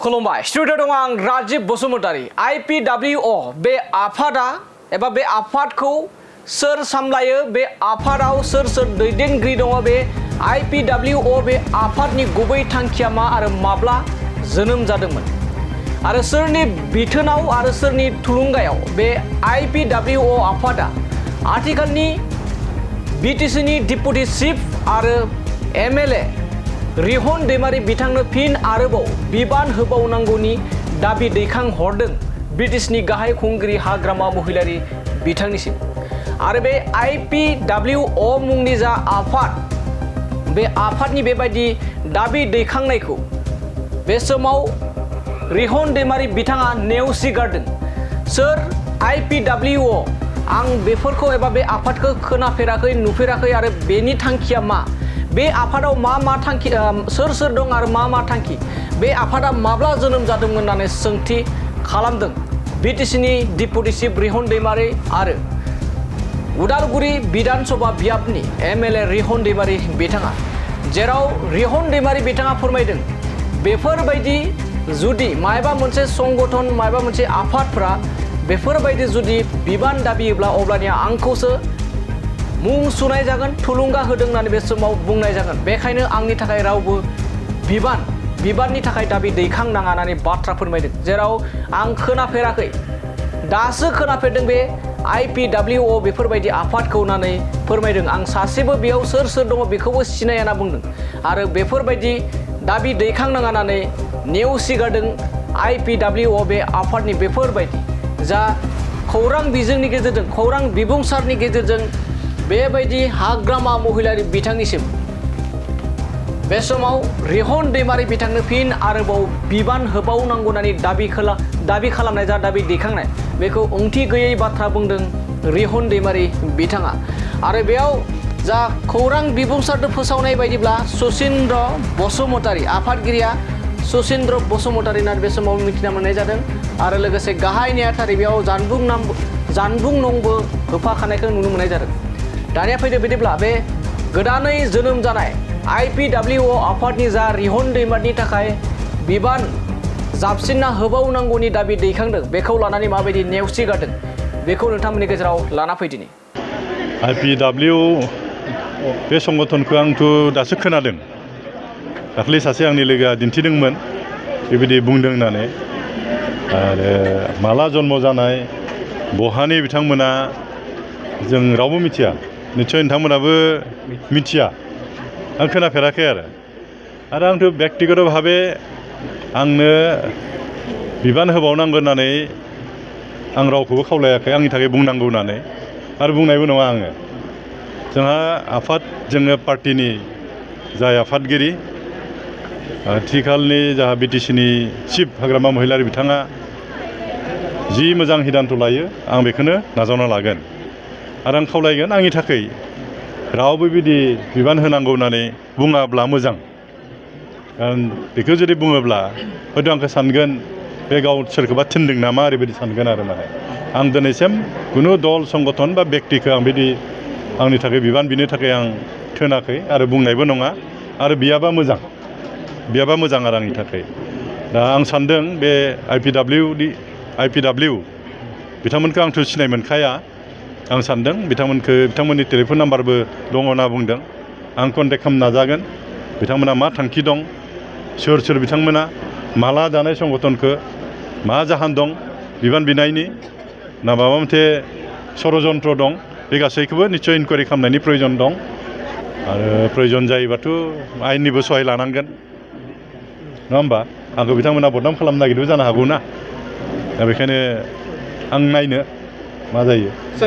खुलुमबाय स्टुडिअ दं आं राजिब बसुमतारी IPWO बे आफादा एबा बे आफादखौ सोर सामलायो बे आफादाव सोर दैदेनगिरि दङ बे IPWO बे आफादनि गुबै थांखिया मा आरो माब्ला जोनोम जादोंमोन आरो सोरनि बिथोनाव आरो सोरनि थुलुंगायाव बे IPWO आफादा आथिखालनि BTC नि डिप्युटी चीफ आरो MLA रिहन दैमारी बिथांनो फिन आरोबाव बिबान होबावनांगौनि दाबि दैखांहरदों ब्रिटिशनि गाहाय खुंगिरि हाग्रामा महिलारी बिथांनिसिम आरो बे IPWO मुंनि जा आफाद बे आफादनि बेबायदि दाबि दैखांनायखौ बे समाव रिहन दैमारी बिथाङा नेवसिगारदों सोर IPWO आं बेफोरखौ एबा बे आफादखौ खोनाफेराखै नुफेराखै आरो बेनि थांखिया मा बे आफादाव मा थांखि सोर दं आरो मा थांखि बे आफादा माब्ला जोनोम जादोंमोन होननानै सोंथि खालामदों BTC नि डिप्युटी चीफ रिहन दैमारी आरो उदालगुरि विधानसभा बियाबनि MLA रिहन दैमारी बिथाङा जेराव रिहन दैमारी बिथाङा फोरमायदों बेफोरबायदि जुदि मायबा मोनसे संगठन मायबा मोनसे आफादफ्रा बेफोरबायदि जुदि बिबान दाबियोब्ला अब्लानिया आंखौसो मुं सुनाय जागोन थुलुंगा होदों होननानै बे समाव बुंनाय जागोन बेखायनो आंनि थाखाय रावबो बिबाननि थाखाय दाबि दैखांनाङा होननानै बाथ्रा फोरमायदों जेराव आं खोनाफेराखै दासो खोनाफेरदों बे IPWO बेफोरबायदि आफादखौ होननानै फोरमायदों आं सासेबो बेयाव सोर दङ बेखौबो सिनाया होनना बुंदों आरो बेफोरबायदि दाबि दैखांनाङा होननानै नेवसिगारदों IPWO बे आफादनि बेफोरबायदि जा खौरां बिजोंनि गेजेरजों खौरां बिबुंसारनि गेजेरजों बेबायदि हाग्रामा महिलारी बिथांनिसिम बे समाव रिहन दैमारी बिथांनो फिन आरोबाव बिबान होबावनांगौ होननानै दाबि खालामनाय जा दाबि दैखांनाय बेखौ ओंथि गैयै बाथ्रा बुंदों रिहन दैमारी बिथाङा आरो बेयाव जा खौरां बिबुंसार फोसावनाय बायदिब्ला सुसिन्द्र बसुमतारी आफादगिरिया सुसिन्द्र बसुमतारी होननानै बे समाव मिथिना मोननाय जादों आरो लोगोसे गाहाय नेहाथारि बेयाव जानबुं नंबो होफाखानायखौ नुनो मोननाय जादों दानिया फैदो बिदिब्ला बे गोदानै जोनोम जानाय IPWO आफादनि जा रिहन दैमारीनि थाखाय बिबान जाबसिनना होबावनांगौनि दाबि दैखांदों बेखौ लानानै माबायदि नेवसिगारदों बेखौ नोंथांमोननि गेजेराव लाना फैदिनि IPWO बे संगठनखौ आंथ' दासो खोनादों दाख्लै सासे आंनि लोगोआ दिन्थिदोंमोन बेबायदि बुंदों होननानै आरो माला जन्म जानाय बहानि बिथांमोना जों रावबो मिथिया निस्सय नोंथांमोनाबो मिथिया आं खोनाफेराखै आरो आंथ' बेक्तिगत भाबे आंनो बिबान होबावनांगौ होननानै आं रावखौबो खावलायाखै आंनि थाखाय बुंनांगौ होननानै आरो बुंनायबो नङा आङो जोंहा आफाद जोङो पार्टिनि जाय आफादगिरि आथिखालनि जाहा BTC नि चिफ हाग्रामा महिलारी बिथाङा जि मोजां हिदान्त लायो आं बेखौनो नाजावना लागोन आरो आं खावलायगोन आंनि थाखाय रावबो बिदि बिबान होनांगौ होननानै बुङाब्ला मोजां कारण बेखौ जुदि बुङोब्ला हयथ' आंखौ सानगोन बे गाव सोरखौबा थिनदों नामा ओरैबायदि सानगोन आरो माने आं दिनैसिम खुनु दल संगठन बा बेक्तिखौ आं बिदि आंनि थाखाय बिबान बिनो थाखाय आं थोनाखै आरो बुंनायबो नङा आरो बियाबा मोजां आरो आंनि थाखाय दा आं सानदों बे IPW बिथांमोनखौ आंथ' सिनाय मोनखाया आं सानदों बिथांमोननि टेलिफन नाम्बारबो दङ होनना बुंदों आं कन्टेक्ट खालामनो नाजागोन बिथांमोना मा थांखि दं सोर बिथांमोना माला दानाय संगठनखौ मा जाहोन दं बिबान बिनायनि ना माबा मोनसे षड़यन्त्र दं बे गासैखौबो निस्सय इनकुवारि खालामनायनि प्रयजन दं आरो प्रयजन जायोबाथ' आयेननिबो सहाय लानांगोन नङा होमबा आंखौ बिथांमोना बदनाम खालामनो नागिरदोंबो जानो हागौ ना दा बेखायनो आं नायनो मा जायो